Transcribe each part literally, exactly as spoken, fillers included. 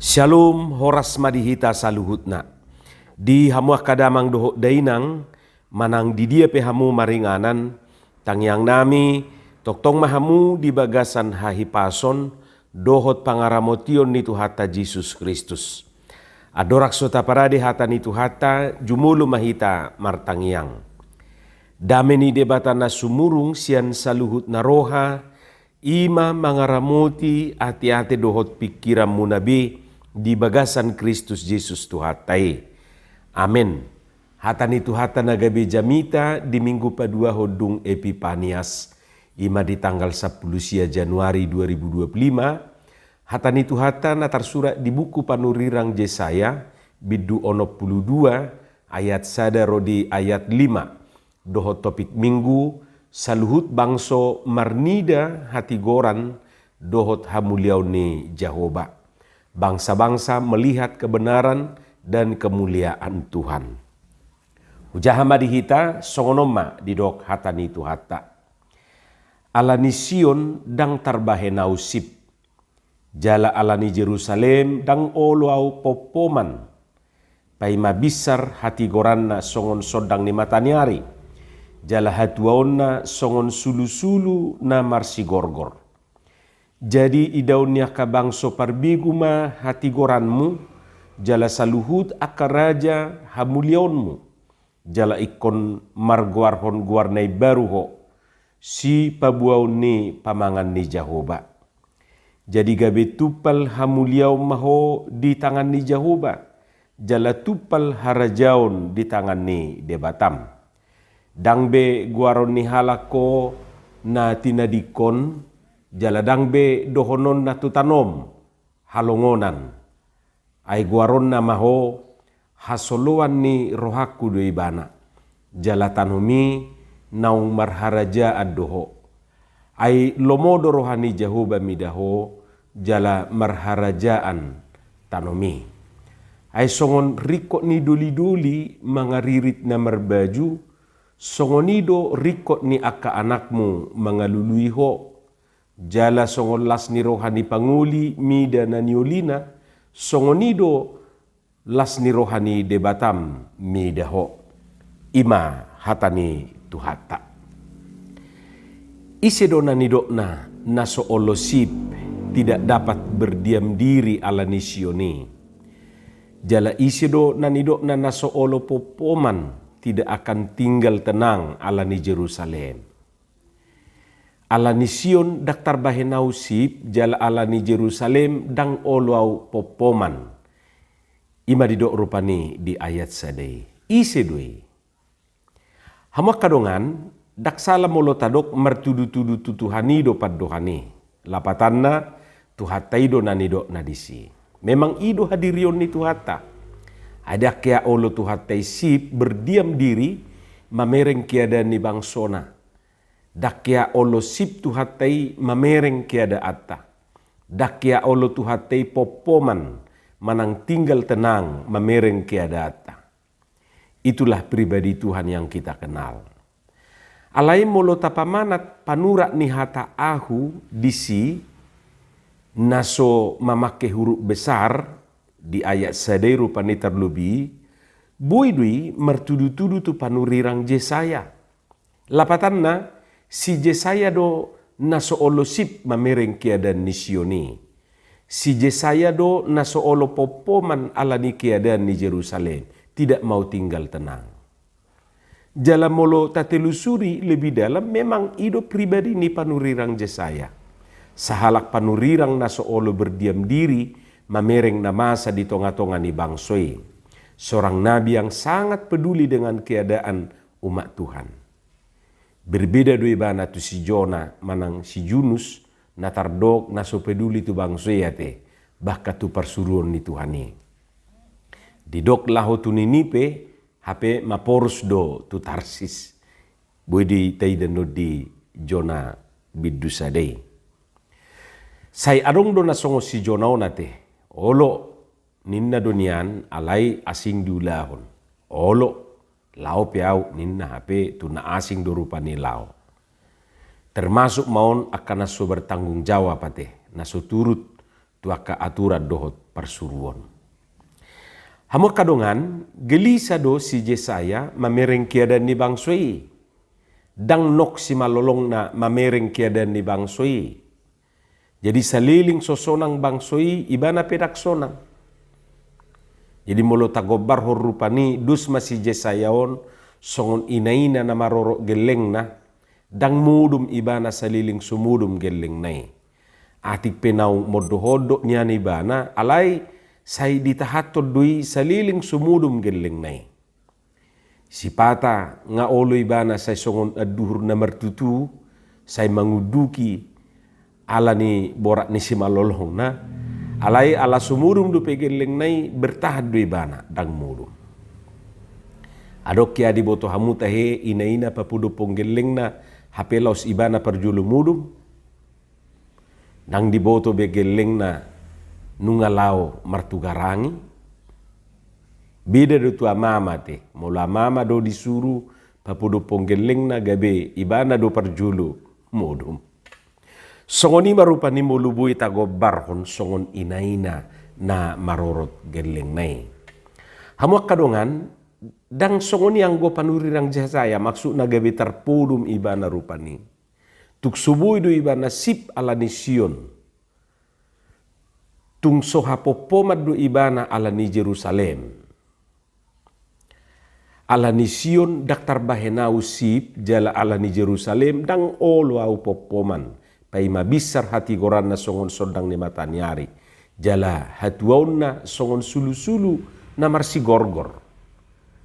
Syalom, horas ma di hita saluhutna. Di hamu angka damang dohot dainang, manang di dia pe hamu maringanan, tangiang nami, tongtong ma hamu di bagasan hahipason, dohot pangaramotion ni Tuhanta Jesus Kristus. Andorang so taparade hata ni Tuhanta, jumolo ma hita martangiang. Dame ni Debata na sumurung sian saluhut na roha, i ma mangaramoti ateate dohot pingkiranmuna be di bagasan Kristus Jesus Tuhanta i. Amen. Hata ni Tuhanta na gabe jamita di minggu paduahon dung Epipanias, i ma di tanggal sampulu sia Januari dua ribu dua puluh lima, hata ni Tuhanta na tarsurat di buku panurirang Jesaya, bindu onom pulu dua, ayat sada ro di ayat lima. Dohot topik minggu, saluhut bangso marnida hatigoran dohot hamuliaon ni Jahowa. Bangsa-bangsa melihat kebenaran dan kemuliaan Tuhan. Hujaha ma di hita, songon on ma didok hata ni Tuhanta. Ala ni Sion ndang tarbahen ahu sip, jala ala ni Jerusalem ndang olo ahu pompoman. Paima binsar hatigoranna songon sondang ni mataniari, jala hatuaonna songon sulusulu na marsigorgor. Jadi idaon ni angka bangso parbegu ma hatigoranmu, jala saluhut angka raja hamuliaonmu, jala ingkon margoarhon goar na imbaru ho, sipaboaon ni pamangan ni Jahowa. Jadi gabe tumpal hamuliaon ma ho di tangan ni Jahowa, jala tumpal harajaon di tangan ni Debatam. Ndang be goaron ni halak ho na tinadingkon, jala ndang be dohononna tu tanom, halongonan. Ai goaronna ma ho, hasoloan ni rohangku do ibana, jala tanom i naung marharajaan do ho. Ai lomo do roha ni Jahowa mida ho, jala marharajaan tanom i. Ai songon ringkot ni dolidoli mangaririt na marbaju, songon i do ringkot ni angka anakmu mangalului ho. Jala songon las ni roha ni pangoli mida na niolina, songon i do las ni roha ni Debatam mida ho. I ma hata ni Tuhanta. Ise do na nidokna na so olo sip tidak dapat berdiam diri ala ni Sion i? Jala ise do na nidokna na so olo pompoman tidak akan tinggal tenang ala ni Jerusalem? Ala ni Sion ndang tarbahen ahu sip, jala ala ni Jerusalem ndang olo ahu pompoman. I ma didok rupani di ayat sada i. Ise do i? Hamu angka dongan, ndang sala molo tadok martudutudu tu Tuhan i do pandohan i. Lapatanna, Tuhanta i do na nidokna disi. Memang i do hadirion ni Tuhanta. Ai ndang hea olo Tuhanta i sip berdiam diri mamereng keadaan ni bangsona. Ndang hea olo sip Tuhanta i mamereng keadaanta. Ndang hea olo Tuhanta i pompoman manang tinggal tenang mamereng keadaanta. Itulah pribadi Tuhan yang kita kenal. Alai molo tapamanat panurat ni hata ahu disi, na so mamangke huruf besar di ayat sada i rupani tarlobi, boi do i martudutudu tu panurirang Jesaya. Lapatanna, si Jesaya do na so olo sip mamereng keadaan ni Sion i. Si Jesaya do na so olo pompoman ala ni keadaan ni Jerusalem, tidak mau tinggal tenang. Jala molo tatelusuri lebih dalam, memang i do pribadi ni panurirang Jesaya. Sahalak panurirang na so olo berdiam diri mamereng na masa di tongatonga ni bangso i. Seorang nabi yang sangat peduli dengan keadaan umat Tuhan. Berbeda do ibana tu si Jona manang si Junus, na tardok na so peduli tu bangso i ate, bahkan tu parsuruon ni Tuhan i. Didok laho tu Ninive, hape maporus do tu Tarsis. Boi do taida on di Jona bindu sada i. Sai adong do na songon si Jona on ate, olo, ninna do nian, alai asing diulahon. Olo, laho pe ahu, ninna, hape tu na asing do rupani laho. Termasuk ma on angka na so bertanggung jawab ate, na so turut tu angka aturan dohot parsuruon. Hamu angka dongan, gelisah do si Jesaya mamereng keadaan ni bangso i. Ndang nok simalolongna mamereng keadaan ni bangso i. Jadi saleleng so sonang bangso i, ibana pe ndang sonang. Jadi molo tagombarhon rupani, dos ma si Jesaya on songon inaina na marorot gellengna, ndang modom ibana saleleng so modom gellengna i. Atik pe naung mondok-ondok nian ibana, alai sai ditahathon do i saleleng so modom gellengna i. Sipata nga olo ibana sai songon anduhur na martutu, sai mangunduki ala ni borat ni simalolongna, alai ala so modom dope gellengna i, bertahan do ibana, ndang modom. Adong hea diboto hamu tahe inaina papodophon gellengna hape laos ibana parjolo modom? Ndang diboto be gellengna nunga laho martugarangi. Beda do tu amama te, molo amama do disuru papodophon gellengna gabe ibana do parjolo modom. Songon i ma rupani molo boi tagombarhon songon inaina na marorot gellengna i. Hamu angka dongan, ndang songon i anggo panurirang Jesaya, maksudna gabe tarpodom ibana rupani. Tung so boi do ibana sip ala ni Sion. Tung so hapompoman do ibana ala ni Jerusalem. Ala ni Sion ndang tarbahen ahu sip, jala ala ni Jerusalem ndang olo ahu pompoman, paima binsar hatigoranna songon sondang ni mataniari, jala hatuaonna songon sulusulu na marsigorgor.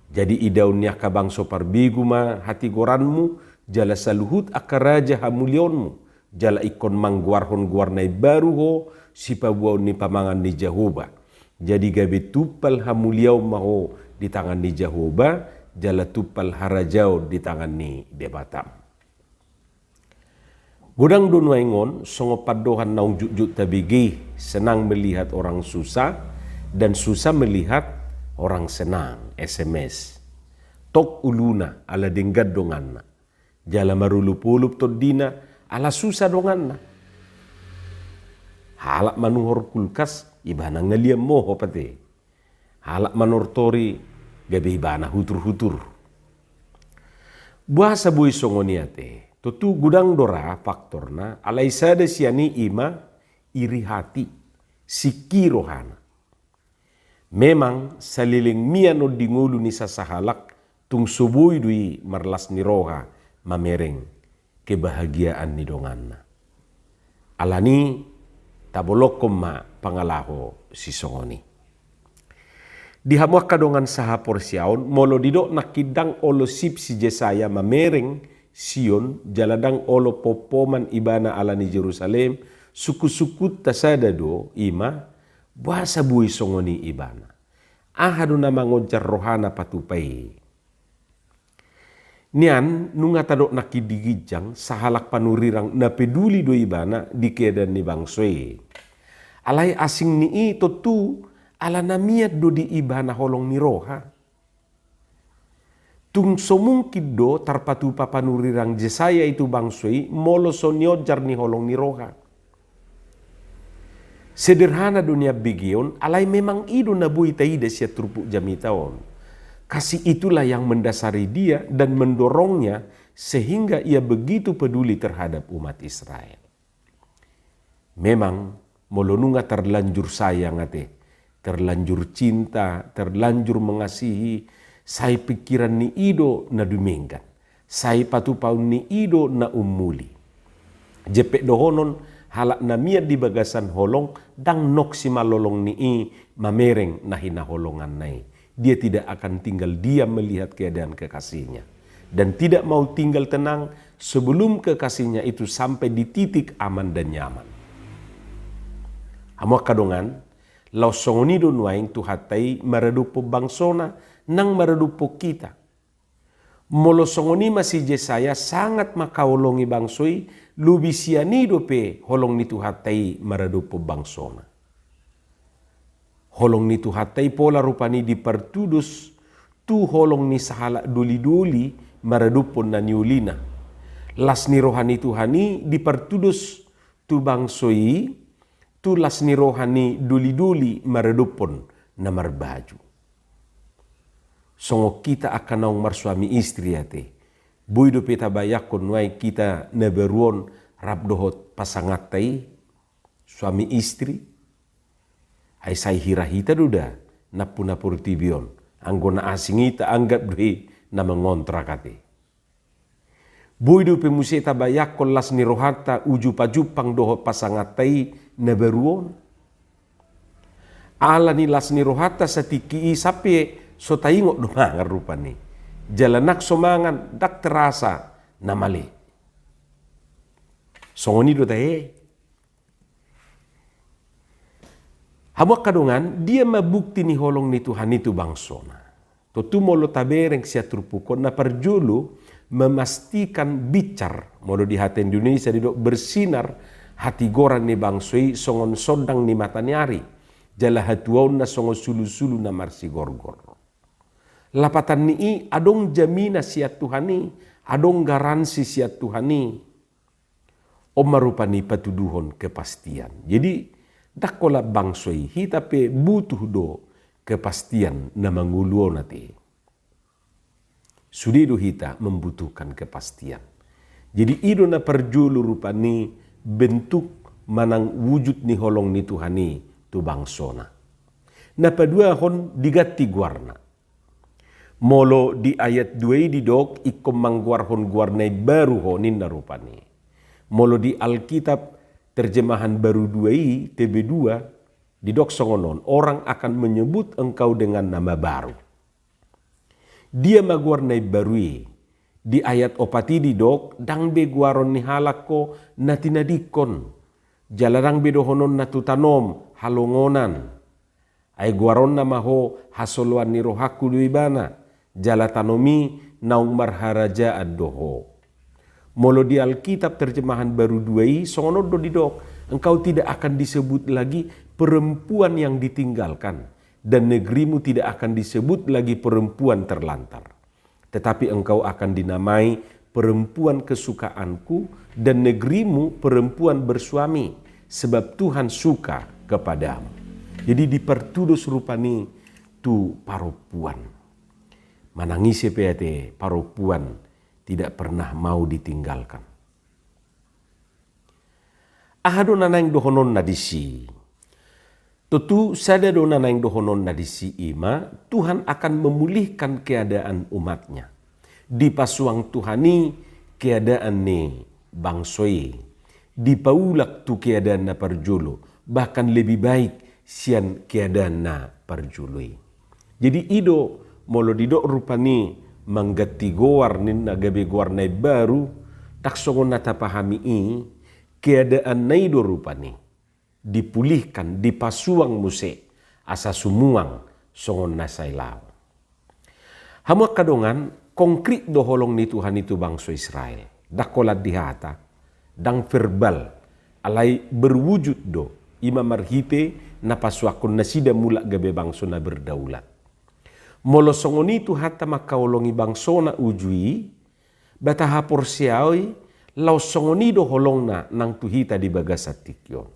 Jadi idaon ni angka bangso parbegu ma hatigoranmu, jala saluhut angka raja hamuliaonmu, jala ingkon manggoarhon goar na imbaru ho, sipaboaon ni pamangan ni Jahowa. Jadi gabe tumpal hamuliaon ma ho di tangan ni Jahowa, jala tumpal harajaon di tangan ni Debatam. Godang do nuaeng on songon pandohan naung jotjot tabege, senang melihat orang susah dan susah melihat orang senang, S M S. Tok uluna ala denggan donganna, jala marolopolop tondina ala susah donganna. Halak manuhor kulkas, ibana ngalian mohop ate. Halak manortori, gabe ibana huturhutur. Boasa boi songon i ate? Tontu godang do ra faktorna, alai sada sian i ima iri hati, singkir rohana. Memang saleleng mian on di ngolu ni sasahalak, tung so boi do i marlas ni roha mamereng kebahagiaan ni donganna. Alani, tabolongkon ma pangalaho sisongon i. Di hamu angka dongan sahaporseaon, molo didok nangkin ndang olo sip si Jesaya mamereng Sion, jala ndang olo pompoman ibana ala ni Jerusalem, sungkunsungkunta sada do, ima, boasa boi songon i ibana? Aha do na mangonjar rohana patupa i? Nian nunga tadok nangkin di ginjang, sahalak panurirang na peduli do ibana di keadaan ni bangso i. Alai asing ni i tontu ala na mian do di ibana holong ni roha. Tung so mungkin do tarpatupa panurirang Jesaya i tu bangso i molo so nionjar ni holong ni roha. Sederhana do nian begeon, alai memang i do na boi taida sian turpuk jamita on. Kasih itulah yang mendasari dia dan mendorongnya sehingga ia begitu peduli terhadap umat Israel. Memang, molo nunga terlanjur sayang ate, terlanjur cinta, terlanjur mengasihi, sai pingkiran ni i do na dumenggan. Sai patupaon ni i do na ummuli. Jempek dohonon, halak na mian di bagasan holong, ndang nok simalolong ni i mamereng na hinaholonganna i. Dia tidak akan tinggal diam melihat keadaan kekasihnya. Dan tidak mau tinggal tenang sebelum kekasihnya itu sampai di titik aman dan nyaman. Hamu angka dongan, laos songon i do nuaeng Tuhanta i maradophon bangsona, nang maradophon hita. Molo songon i ma si Jesaya sangat mangkaholongi bangso i, lobi sian i dope holong ni Tuhanta i maradophon bangsona. Holong ni Tuhanta i pola rupani dipartudos tu holong ni sahalak dolidoli maradophon na niulina. Las ni roha ni Tuhan i dipartudos tu bangso i, tu las ni roha ni doli-doli maradophon na marbaju. Songon hita angka naung marsuami istri ate, boi dope tabayangkon nuaeng hita na baru on rap dohot pasanganta i, suami istri? Ai sai hira hita do da nampuna portibi on, anggo na asing i taanggap do i na mangontrak ate. Boi dope muse tabayangkon las ni rohanta uju pajumpang dohot pasanganta i na baru on? Ala ni las ni rohanta satingki i sampe so taingot do mangan rupani. Jala nang so mangan ndang terasa na male. Songon i do tahe. Hamu angka dongan, dia ma bukti ni holong ni Tuhan i tu bangsona? Tontu molo tabereng sian turpuk on, na parjolo memastikan binsar, molo di hata Indonesia didok bersinar, hatigoran ni bangso i songon sondang ni mata ni ari, jala hatuaonna songon sulu-sulu na marsigorgor. Lapatan ni i adong jaminan sian Tuhan i, adong garansi sian Tuhan i. On ma rupani patuduhon kepastian. Jadi, ndang holan bangso i, hita pe butuh do kepastian na mangolu on ate. Sude do hita membutuhkan kepastian. Jadi, i do na parjolo rupani bentuk manang wujud ni holong ni Tuhan i tu bangsona. Na paduahon, diganti goarna. Molo di ayat dua i didok, ingkon manggoarhon goar na imbaru ho, ninna rupani. Molo di Alkitab terjemahan baru dua i, T B dua, didok songon on, orang akan menyebut engkau dengan nama baru. Dia ma goar na imbaru i? Di ayat opat i didok, ndang be goaron ni halak ho na tinadingkon, jala ndang be dohononna tu tanom halongonan. Ai goaronna ma ho hasoloan ni rohangku do ibana, jala tanom i naung marharajaan do ho. Molo di Alkitab terjemahan baru dua i, songon on do didok, engkau tidak akan disebut lagi perempuan yang ditinggalkan, dan negerimu tidak akan disebut lagi perempuan terlantar. Tetapi engkau akan dinamai perempuan kesukaanku, dan negerimu perempuan bersuami, sebab Tuhan suka kepadamu. Jadi dipartudos rupani tu parompuan. Manang ise pe ate, parompuan tidak pernah mau ditinggalkan. Aha do na naeng dohononna disi? Tontu sada do na naeng dohononna disi, i ma Tuhan akan memulihkan keadaan umat-Nya. Dipasuang Tuhan i keadaan ni bangso i. Dipaulak tu keadaan na parjolo, bahkan lebih baik sian keadaan na parjolo i. Jadi i do, molo didok rupani mangganti goar, ninna gabe goar na imbaru, ndang songon na tapahami i, keadaanna i do rupani dipulihkan, dipasuang muse, asa sumuang songon na sai laho. Hamu angka dongan, konkrit do holong ni Tuhan i tu bangso Israel. Ndang holan di hata, ndang verbal, alai berwujud do, i ma marhite na pasuangkon nasida mulak gabe bangso na berdaulat. Molo songon i Tuhanta mangkaholongi bangsona uju i, ba tahaporseai, laos songon i do holongna nang tu hita di bagasan tingki on.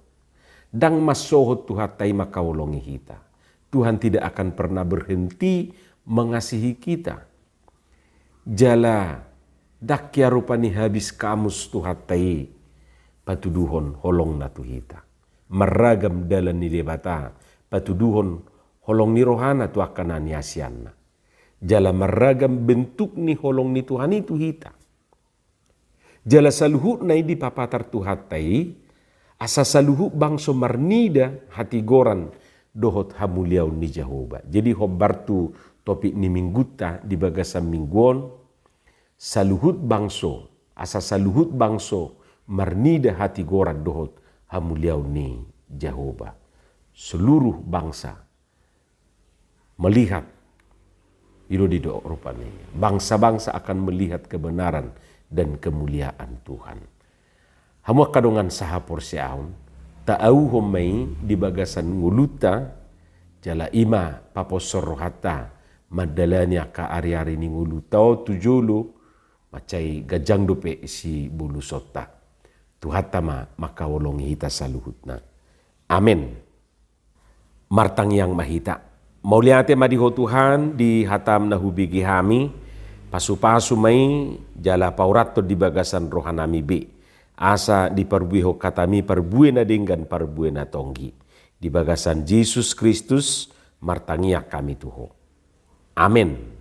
Ndang mansohot Tuhanta i mangkaholongi hita. Tuhan tidak akan pernah berhenti mengasihi kita. Jala ndang hea rupani habis kamus Tuhanta i patuduhon holongna tu hita. Marragam dalan ni Debata patuduhon holong ni rohana tu angka na niasianna. Jala marragam bentuk ni holong ni Tuhan i tu hita. Jala saluhutna i dipapatar Tuhanta i, asa saluhut bangso marnida hatigoran dohot hamuliaon ni Jahowa. Jadi hombar tu topik ni minggunta di bagasan minggu on, saluhut bangso, asa saluhut bangso marnida hatigoran dohot hamuliaon ni Jahowa. Seluruh bangsa melihat, i do didok rupani, bangsa-bangsa akan melihat kebenaran dan kemuliaan Tuhan. Hamu angka dongan sahaporseaon, taauhon ma i di bagasan ngolunta, jala i ma paposhon rohanta mandalani angka ari-ari ni ngolunta on tu jolo, mansai ganjang dope sibolusonta. Tuhanta ma mangkaholongi hita saluhutna. Amen. Martangiang ma hita. Mauliate ma di Ho Tuhan, di hataM na hubege hami, pasupasu ma i jala paurathon di bagasan rohanami be, asa diparbuehon hataMi parbue na denggan, parbue na tonggi. Di bagasan Jesus Kristus martangiang hami tu Ho. Amen.